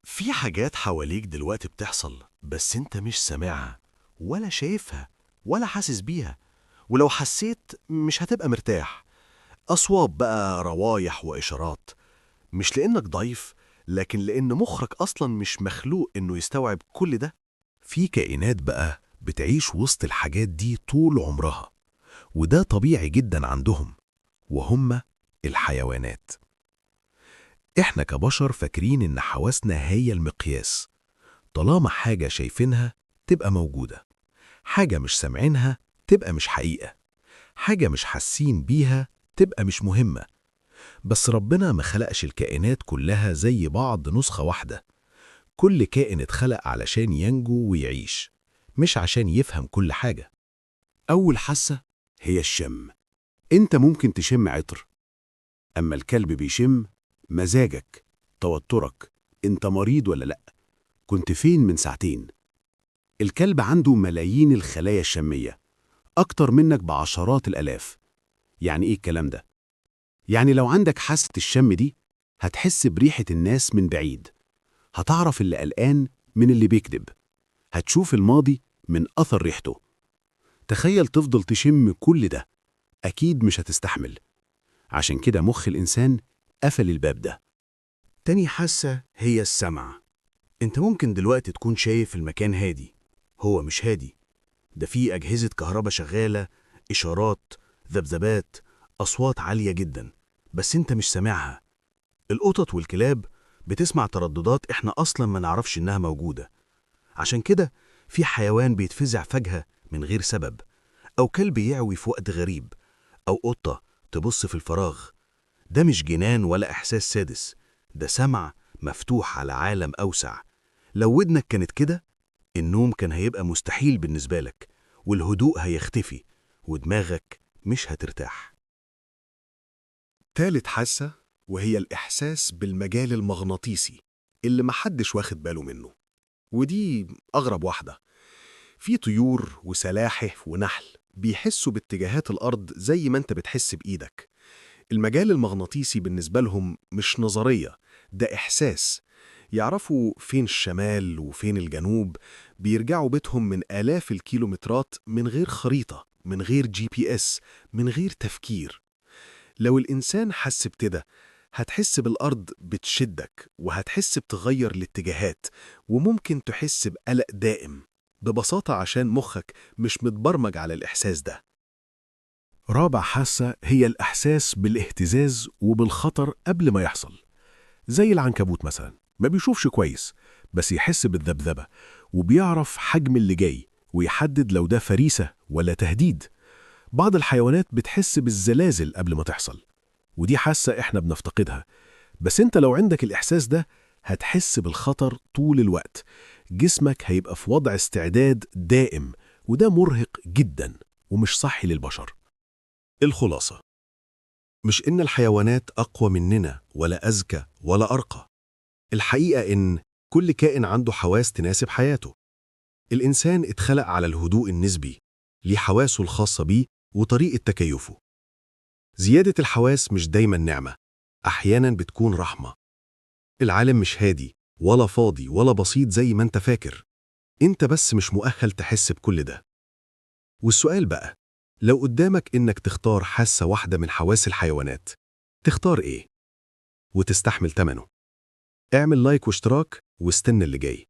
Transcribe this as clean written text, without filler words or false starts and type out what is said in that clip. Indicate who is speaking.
Speaker 1: في حاجات حواليك دلوقتي بتحصل بس انت مش سامعها ولا شايفها ولا حاسس بيها، ولو حسيت مش هتبقى مرتاح. أصوات بقى، روايح وإشارات، مش لأنك ضعيف، لكن لأن مخك أصلا مش مخلوق إنه يستوعب كل ده. في كائنات بقى بتعيش وسط الحاجات دي طول عمرها، وده طبيعي جدا عندهم، وهم الحيوانات. إحنا كبشر فاكرين إن حواسنا هي المقياس، طالما حاجة شايفينها تبقى موجودة، حاجة مش سامعينها تبقى مش حقيقة، حاجة مش حاسين بيها تبقى مش مهمة. بس ربنا ما خلقش الكائنات كلها زي بعض نسخة واحدة. كل كائن اتخلق علشان ينجو ويعيش، مش عشان يفهم كل حاجة.
Speaker 2: أول حاسة هي الشم. أنت ممكن تشم عطر، أما الكلب بيشم مزاجك، توترك، أنت مريض ولا لأ، كنت فين من ساعتين. الكلب عنده ملايين الخلايا الشمية، أكتر منك بعشرات الآلاف. يعني إيه الكلام ده؟ يعني لو عندك حاسة الشم دي هتحس بريحة الناس من بعيد، هتعرف اللي قلقان من اللي بيكذب، هتشوف الماضي من أثر ريحته. تخيل تفضل تشم كل ده، أكيد مش هتستحمل. عشان كده مخ الإنسان قفل الباب ده.
Speaker 3: تاني حاسة هي السمع. انت ممكن دلوقتي تكون شايف المكان هادي، هو مش هادي، ده فيه أجهزة كهرباء شغالة، إشارات، ذبذبات، أصوات عالية جدا، بس انت مش سامعها. القطط والكلاب بتسمع ترددات احنا أصلا ما نعرفش إنها موجودة. عشان كده في حيوان بيتفزع فجأة من غير سبب، أو كلب يعوي في وقت غريب، أو قطة تبص في الفراغ. ده مش جنان ولا إحساس سادس، ده سمع مفتوح على عالم أوسع. لو ودنك كانت كده، النوم كان هيبقى مستحيل بالنسبة لك، والهدوء هيختفي، ودماغك مش هترتاح.
Speaker 1: تالت حاسة وهي الإحساس بالمجال المغناطيسي اللي محدش واخد باله منه، ودي أغرب واحدة. في طيور وسلاحف ونحل بيحسوا باتجاهات الأرض زي ما أنت بتحس بإيدك. المجال المغناطيسي بالنسبة لهم مش نظرية، ده إحساس. يعرفوا فين الشمال وفين الجنوب، بيرجعوا بيتهم من آلاف الكيلومترات من غير خريطة، من غير GPS، من غير تفكير. لو الإنسان حس بكده، هتحس بالأرض بتشدك، وهتحس بتغير الاتجاهات، وممكن تحس بقلق دائم، ببساطة عشان مخك مش متبرمج على الإحساس ده.
Speaker 4: رابع حاسة هي الإحساس بالاهتزاز وبالخطر قبل ما يحصل. زي العنكبوت مثلا، ما بيشوفش كويس بس يحس بالذبذبة، وبيعرف حجم اللي جاي ويحدد لو ده فريسة ولا تهديد. بعض الحيوانات بتحس بالزلازل قبل ما تحصل، ودي حاسة إحنا بنفتقدها. بس أنت لو عندك الإحساس ده هتحس بالخطر طول الوقت، جسمك هيبقى في وضع استعداد دائم، وده مرهق جدا ومش صحي للبشر.
Speaker 1: الخلاصة مش إن الحيوانات أقوى مننا ولا أذكى ولا أرقى. الحقيقة إن كل كائن عنده حواس تناسب حياته. الإنسان اتخلق على الهدوء النسبي، ليه حواسه الخاصة بيه وطريقة تكيفه. زيادة الحواس مش دايما نعمة، أحيانا بتكون رحمة. العالم مش هادي ولا فاضي ولا بسيط زي ما انت فاكر، انت بس مش مؤهل تحس بكل ده. والسؤال بقى، لو قدامك إنك تختار حاسة واحدة من حواس الحيوانات، تختار إيه؟ وتستحمل تمنه. اعمل لايك واشتراك واستنى اللي جاي.